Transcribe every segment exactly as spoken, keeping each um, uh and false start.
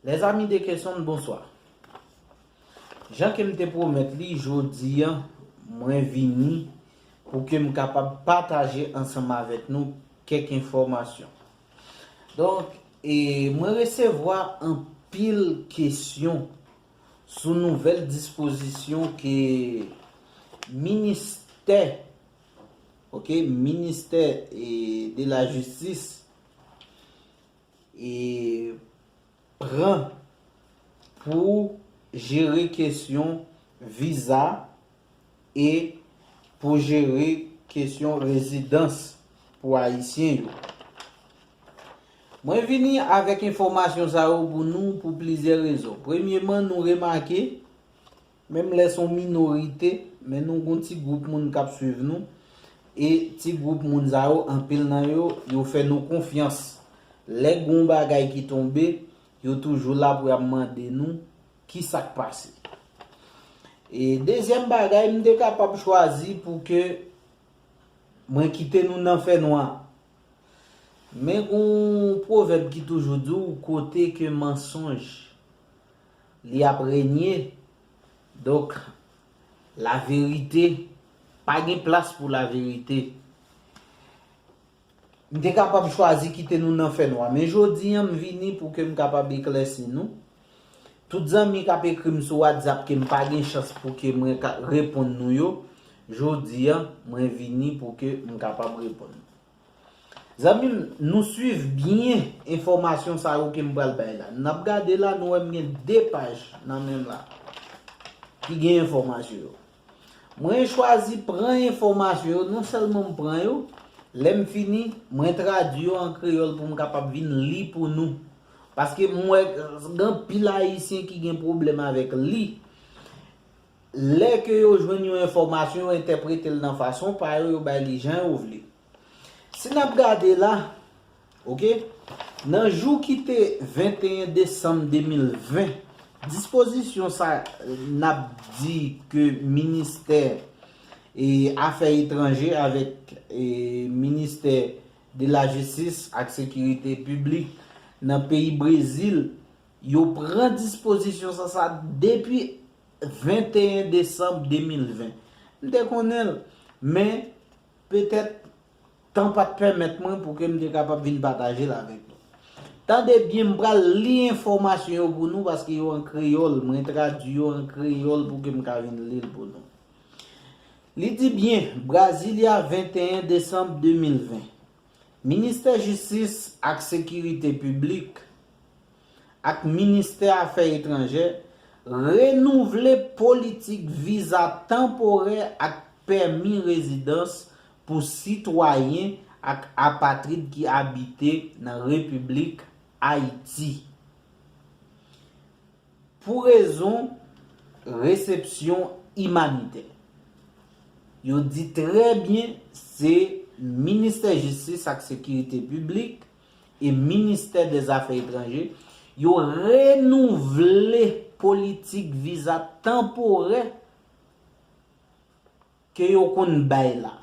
Les amis de Kesonm, bonswa. Jan ke m te pwomèt li, jodi a, mwen vini pou ke m kapab pataje ansanm avèk nou kèk enfòmasyon. Donk, e, mwen resevwa anpil kesyon sou nouvèl dispozisyon ke ministè, ok, ministè, e, de la jistis, e, pran pou jere kesyon viza e pou jere kesyon rezidans pou Ayisyen yo. Mwen vini avèk enfòmasyon sa yo pou nou pou plizyè rezon. Premyeman, nou remake, menm lè se yon minorite, men nou gon ti gwoup moun k ap swiv nou, e ti gwoup moun sa yo, anpil nan yo, yo fè nou konfyans. Lè gon bagay ki tonbe, yo toujou la pou y ap mande nou ki sa k pase. E dezyèm bagay, m te kapab chwazi pou ke mwen kite nou nan fènwa. Men gon pwovèb ki toujou di w, kote ke mansonj li ap renye, donk, laverite, pa gen plas pou laverite. M te kapab chwazi kite nou nan fènwa, men jodi a, m vini pou ke m kapab eklèsi nou. Tout zanmi k ap ekri m sou WhatsApp ke m pa gen chans pou ke mwen ka reponn nou yo, jodi a, mwen vini pou ke m kapab reponn nou. Zanmi m, nou swiv byen enfòmasyon sa yo ke m pral bay la. N ap gade la, nou wè m gen de paj nan men m la ki gen enfòmasyon yo. Mwen chwazi pran enfòmasyon yo, non sèlman m pran yo, lè m fini, mwen tradui yo an kreyòl pou m kapab vin li pou nou. Paske m wè gen anpil Ayisyen ki gen pwoblèm avèk li. Lè ke yo jwenn yon enfòmasyon, yo entèprete l nan fason pa yo, yo bay li jan yo vle. Si n ap gade la, ok, nan jou ki te venteyen desanm de mil ven, dispozisyon sa n ap di ke ministè, e, afè etranje avèk, e, ministè de la jistis ak sekirite piblik nan peyi Brezil, yo pran dispozisyon sa, sa depi venteyen desanm de mil ven. M te konnen l, men petèt tan pa t pèmèt mwen pou ke m te kapab vin pataje l avèk nou. Tande byen, m pral li enfòmasyon yo pou nou, paske yo an kreyòl, mwen tradui yo an kreyòl pou ke m ka vin li l pou nou. Li di byen, Brasilia, venteyen desanm de mil ven. Ministè Jistis ak Sekirite Piblik ak Ministè Afè Etranjè renouvle politik viza tanporè ak pèmi rezidans pou sitwayen ak apatrid ki abite nan Repiblik Ayiti pou rezon resepsyon imanitè. Yo di trè byen, se Ministè Jistis ak Sekirite Piblik e Ministè dè Zafè Etranje, yo renouvle politik viza tanporè ke yo konn bay la.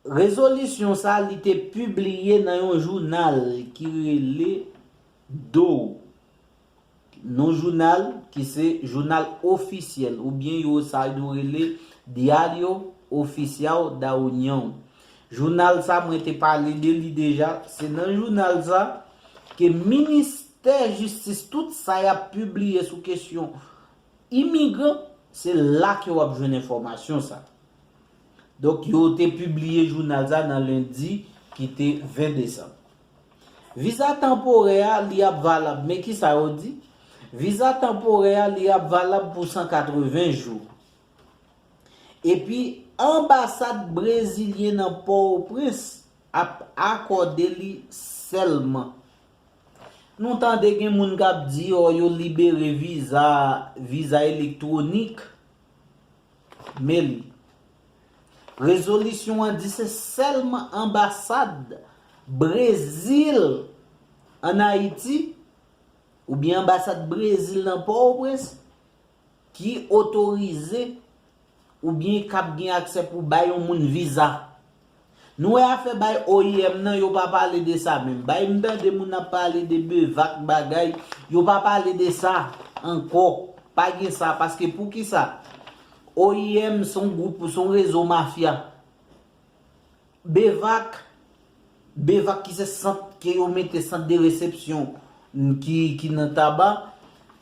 Rezolisyon sa, li te pibliye nan yon jounal ki rele Dou. Non jounal ki se jounal ofisyèl, oubyen yo sa yo rele Diário Oficial da União. Jounal sa, mwen te pale de li deja, se nan jounal sa ke ministè jistis, tout sa y ap pibliye sou kesyon imigran, se la ke w ap jwenn enfòmasyon sa. Donk, yo te pibliye jounal sa nan lendi ki te ven desanm. Viza tanporè a, li ap valab. Men ki sa yo di? Viza tanporè a, li ap valab pou san katreven jou. Epi, anbasad brezilyen nan Pòtoprens ap akòde li sèlman. Nou tande gen moun k ap di, o, yo libere viza, viza elektwonik. Men li. Rezolisyon an di se sèlman anbasad Brezil ann Ayiti, oubyen anbasad Brezil nan Pòtoprens, ki otorize oubyen k ap gen aksè pou bay yon moun viza. Nou wè afè bay O I M nan, yo pa pale de sa menm. Bay m tande moun ap pale de Bevak bagay, yo pa pale de sa ankò. Pa gen sa, paske poukisa? O I M se yon gwoup, se yon rezo mafya. Bevak, Bevak ki se sant ke yo mete sant de resepsyon ki, ki nan Taba.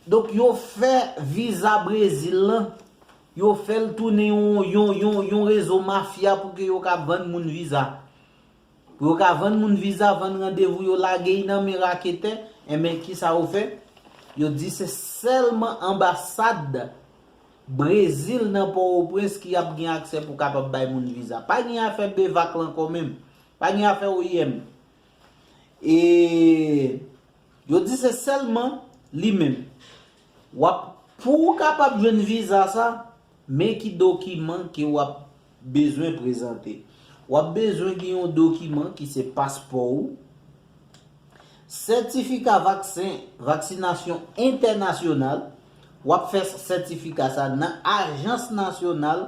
Donk yo fè viza Brezil lan, yo fè l tounen yon, yon, yon, yon rezo mafya pou ke yo ka vann moun viza. Pou yo ka vann moun viza, vann randevou, yo lage y nan men raketè, enben kisa yo fè? Yo di se sèlman anbasad Brezil nan Pòtoprens ki ap gen aksè pou kapab bay moun viza. Pa gen afè Bevak la ankò menm. Pa gen afè O I M. E yo di se sèlman li menm. W ap, pou w kapab jwenn viza sa, men ki dokiman ke w ap bezwen prezante. W ap bezwen gen yon dokiman ki se paspò ou, sètifika vaksen, vaksinasyon entènasyonal, w ap fè sètifika sa nan Ajans Nasyonal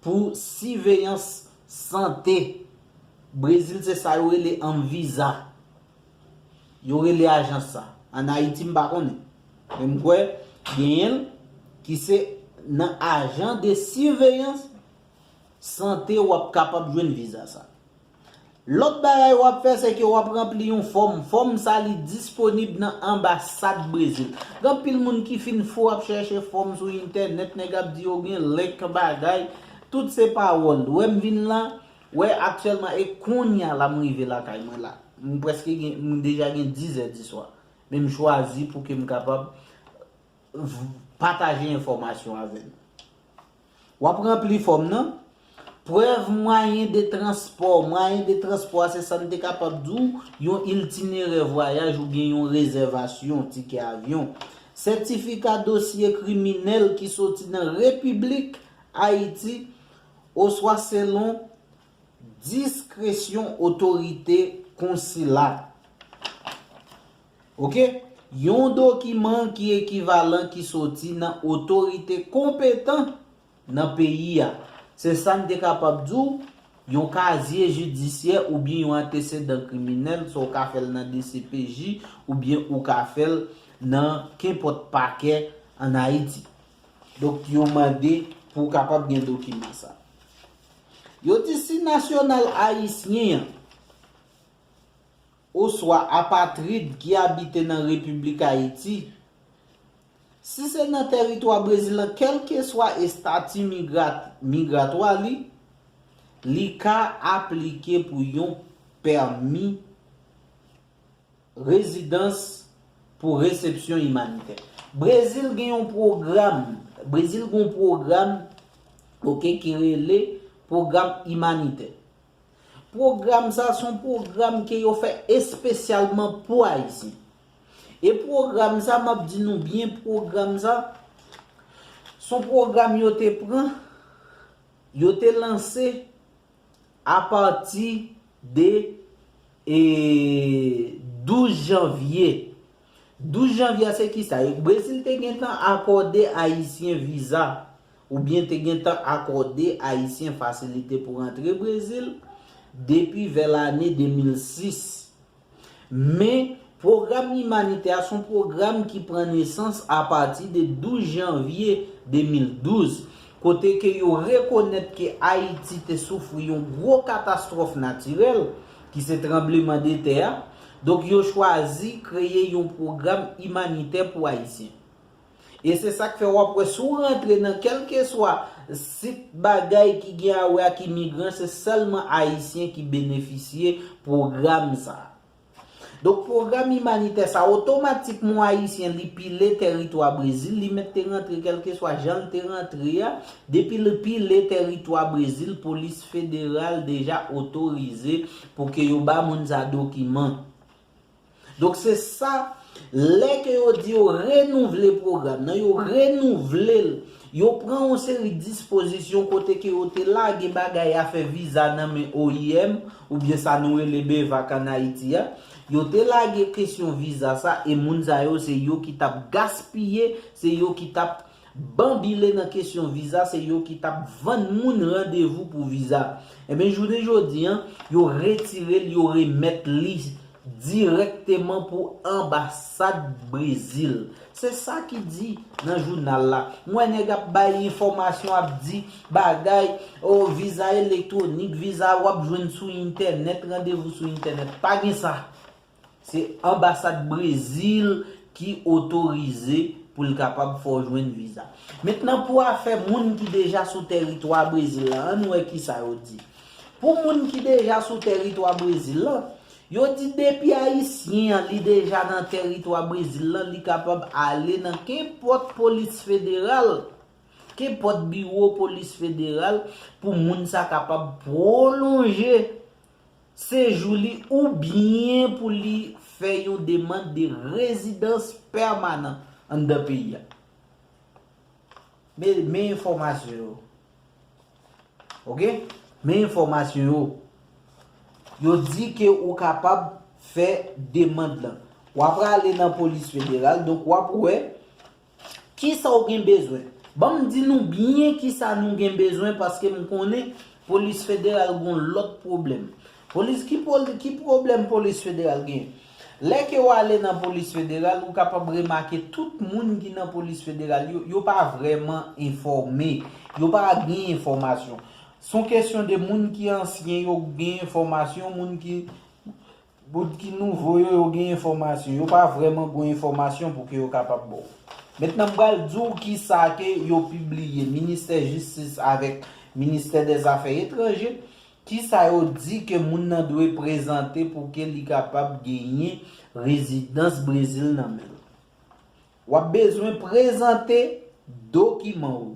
pou Siveyans Sante. Brezil, se sa yo rele Anvisa. Yo rele ajans sa. Ann Ayiti, m pa konnen. Men m kwè genyen l ki se nan ajan de siveyans sante w ap kapab jwenn viza sa. Lòt bagay w ap fè, se ke w ap ranpli yon fòm. Fòm sa, li disponib nan anbasad Brezil. Gen anpil moun ki fin fou ap chèche fòm sou entènèt, nèg ap di yo gen link bagay. Tout se pawòl. Wè m vin la, wè aktyèlman, e kounye a la m rive lakay mwen la. M prèske gen, m deja gen dizè diswa. Men m chwazi pou ke m kapab v-, pataje enfòmasyon avè nou. W ap ranpli fòm nan. Prèv mwayen de transpò. Mwayen de transpò a se sa n te kapab di w, yon itinerè vwayaj oubyen yon rezèvasyon tikè avyon. Sètifika dosye kriminèl ki soti nan Repiblik Ayiti oswa selon diskresyon otorite konsila. Oke? Yon dokiman ki ekivalan ki soti nan otorite konpetan nan peyi a. Se sa n te kapab di w, yon kazye jidisyè oubyen yon antesedan kriminèl, sa w ka fè l nan D C P J oubyen ou ka fè l nan kenpòt pakè ann Ayiti. Donk, yo mande pou w kapab gen dokiman sa. Yo di si nasyonal ayisyen an oswa apatrid ki abite nan Repiblik Ayiti, si se nan tèritwa Brezil lan, kèlkeswa estati migrat-, migratwa li, li ka aplike pou yon pèmi rezidans pou resepsyon imanitè. Brezil gen yon pwogram, Brezil gen yon pwogram, oke, ki rele pwogram imanitè. Pwogram sa se yon pwogram ke yo fè espesyalman pou Ayisyen. E pwogram sa, m ap di nou byen, pwogram sa, se yon pwogram yo te pran, yo te lanse apati de, e, douz janvye. Douz janvye a se kisa? Brezil te gentan akòde Ayisyen viza, oubyen te gentan akòde Ayisyen fasilite pou rantre Brezil depi vè lane de mil sis. Men, pwogram imanitè a se yon pwogram ki pran nesans apati de douz janvye de mil douz, kote ke yo rekonèt ke Ayiti te soufri yon gwo katastwòf natirèl, ki se tranblemanntè a. Donk, yo chwazi kreye yon pwogram imanitè pou Ayisyen. E se sa k fè w ap wè, si w rantre nan kèlkeswa sit bagay ki gen a wè ak imigran, se sèlman Ayisyen ki benefisye pwogram sa a. Donk, pwogram imanitè sa, otomatikman, Ayisyen, li pile tèritwa Brezil, li mèt te rantre kèlkeswa jan l te rantre a, depi l pile tèritwa Brezil, polis federal deja otorize pou ke yo ba moun sa dokiman. Donk, se sa, lè ke yo di yo renouvle pwogram nan, yo renouvle l, yo pran yon seri dispozisyon kote ke yo te lage bagay afè viza nan men O I M, oubyen sa nou rele Bevak ann Ayiti a. Yo te lage kesyon viza sa, e moun sa yo, se yo ki t ap gaspiye, se yo ki t ap banbile nan kesyon viza, se yo ki t ap vann moun randevou pou viza. Ebyen, jounen jodi an, yo retire l, yo remèt li dirèkteman pou anbasad Brezil. Se sa ki di nan jounal la. M wè nèg ap bay enfòmasyon, ap di bagay, o, viza elektwonik, viza w ap jwenn sou entènèt, randevou sou entènèt. Pa gen sa. Se anbasad Brezil ki otorize pou l kapab fè w jwenn viza. Mentnan, pou afè moun ki deja sou tèritwa Brezil la, ann wè kisa yo di. Pou moun ki deja sou tèritwa Brezil la, yo di depi Ayisyen an li deja nan tèritwa Brezil la, li kapab ale nan kenpòt polis federal, kenpòt biwo polis federal pou moun sa kapab pwolonje sejou li oubyen pou li fè yon demann de rezidans pèmanan anndan peyi a. Men, men enfòmasyon yo. Oke? Men enfòmasyon yo. Yo di ke ou kapab fè demann lan. W ap prale nan polis federal, donk w ap wè kisa w gen bezwen. Ban m di nou byen kisa nou gen bezwen, paske m konnen polis federal gon lòt pwoblèm. Polis, ki pol-, ki pwoblèm polis federal gen? Lè ke w ale nan polis federal, ou kapab remake tout moun ki nan polis federal yo, yo pa vrèman enfòme. Yo pa gen enfòmasyon. Se yon kesyon de moun ki ansyen yo gen enfòmasyon, moun ki, moun ki nouvo yo, yo gen enfòmasyon. Yo pa vrèman gen enfòmasyon pou ke yo kapab ba w. Mentnan, m pral di w kisa ke yo pibliye, Ministè Jistis avèk Ministè dè Zafè Etranje, kisa yo di ke moun nan dwe prezante pou ke li kapab genyen rezidans Brezil nan men l. W ap bezwen prezante dokiman w.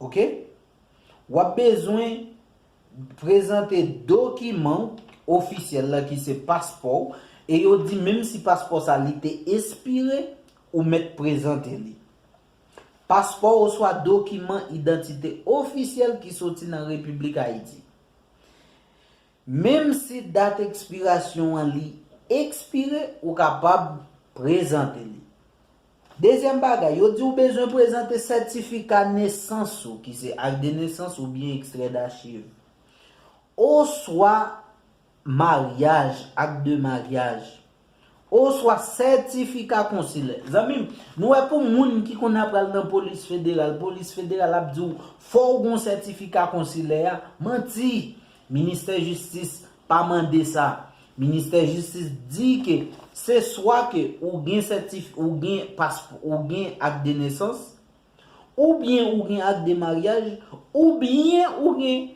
Oke? W ap bezwen prezante dokiman ofisyèl la ki se paspò w, e yo di menm si paspò sa li te espire, ou mèt prezante li. Paspò oswa dokiman idantite ofisyèl ki soti nan Repiblik Ayiti. Menm si dat ekspirasyon an li ekspire, ou kapab prezante li. Dezyèm bagay, yo di w bezwen prezante sètifika nesans ou, ki se ak de nesans oubyen ekstrè dachiv, oswa maryaj, ak de maryaj, oswa sètifika konsilè. Zanmi m, nou wè pou moun ki konn ap pral nan polis federal, polis federal ap di w, fò w gon sètifika konsilè a. Manti! Ministè Jistis pa mande sa. Ministè Jistis di ke se swa ke ou gen sètif-, ou gen pasp-, ou gen ak de nesans, oubyen ou gen ak de maryaj, oubyen ou gen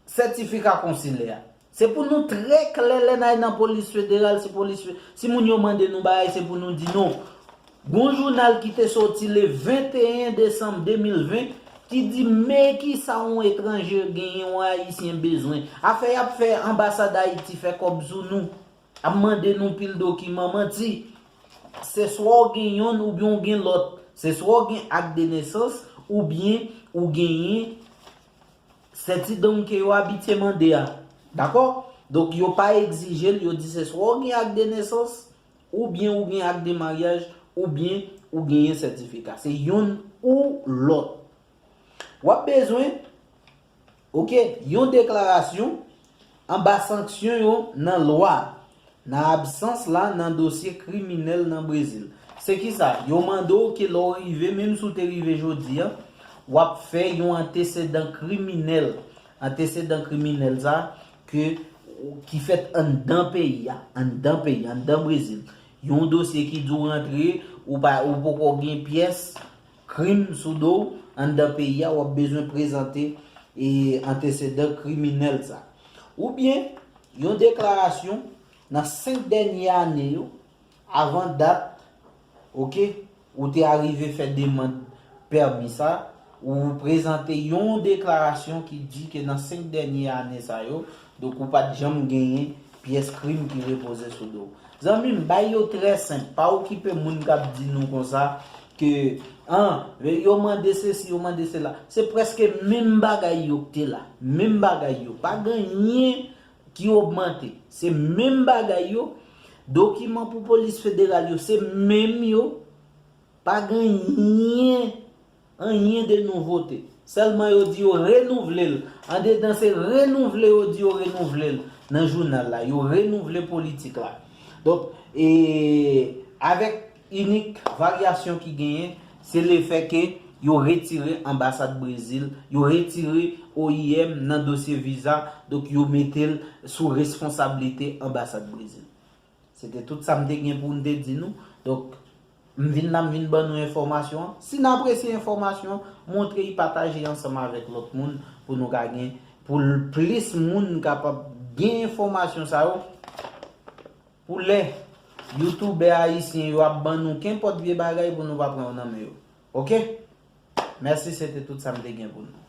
sètifika konsilè a. Se pou nou trè klè lè n al nan polis federal, si polis fe-, si moun yo mande nou bagay, se pou nou di non. Gon jounal ki te soti le venteyen desanm de mil ven ki di, men kisa yon etranje genyen, yon ayisyen bezwen. Afè y ap fè anbasad Ayiti fè kòb sou nou. Ap mande nou pil dokiman, manti. Se swa w gen yonn oubyen w gen lòt. Se swa w gen ak de nesans oubyen ou genyen sètidon ke yo abitye mande a. Dakò? Donk, yo pa egzije l, yo di se swa w gen ak de nesans, oubyen ou gen ak de maryaj, oubyen ou genyen sètifika. Se yonn ou lòt. W ap bezwen, oke, yon deklarasyon anba sanksyon yo nan lwa, nan absans la nan dosye kriminèl nan Brezil. Se kisa? Yo mande w ke lè w rive, menm si w te rive jodi a, w ap fè yon antesedan kriminèl. Antesedan kriminèl sa, ke, ki fèt anndan peyi a, anndan peyi, anndan Brezil. Yon dosye ki di w rantre, ou pa, ou poko gen pyès krim sou do w anndan peyi a, w ap bezwen prezante, e, antesedan kriminèl sa. Oubyen, yon deklarasyon nan senk dènye ane yo, avan dat, oke, ou te arive fè demann pèmi sa, ou prezante yon deklarasyon ki di ke nan senk dènye ane sa yo, donk ou pa t janm genyen pyès krim ki repoze sou do w. Zanmi m, bay yo trè senp, pa okipe moun k ap di nou konsa ke, an, yo mande sesi, yo mande sela. Se prèske menm bagay yo k te la, menm bagay yo. Pa gen anyen ki ogmante. Se menm bagay yo. Dokiman pou polis federal yo, se menm yo. Pa gen anyen, anyen de nouvote. Sèlman yo di yo renouvle l. Andedan se renouvle yo di yo renouvle l nan jounal la. Yo renouvle politik la. Donk, e, avèk inik varyasyon ki genyen, se lefè ke yo retire anbasad Brezil, yo retire O I M nan dosye viza, donk yo mete l sou responsablite anbasad Brezil. Se te tout sa m te gen pou m te di nou. Donk, m vin la, m vin ban nou enfòmasyon an. Si n apresye enfòmasyon an, montre y, pataje y ansanm avèk lòt moun pou nou ka gen, pou l- plis moun kapab gen enfòmasyon sa yo. Pou lè youtubè ayisyen yo ap ban nou kenpòt vye bagay pou nou pa pran yo nan men yo. Oke? Mèsi, se te tout sa m te gen pou nou.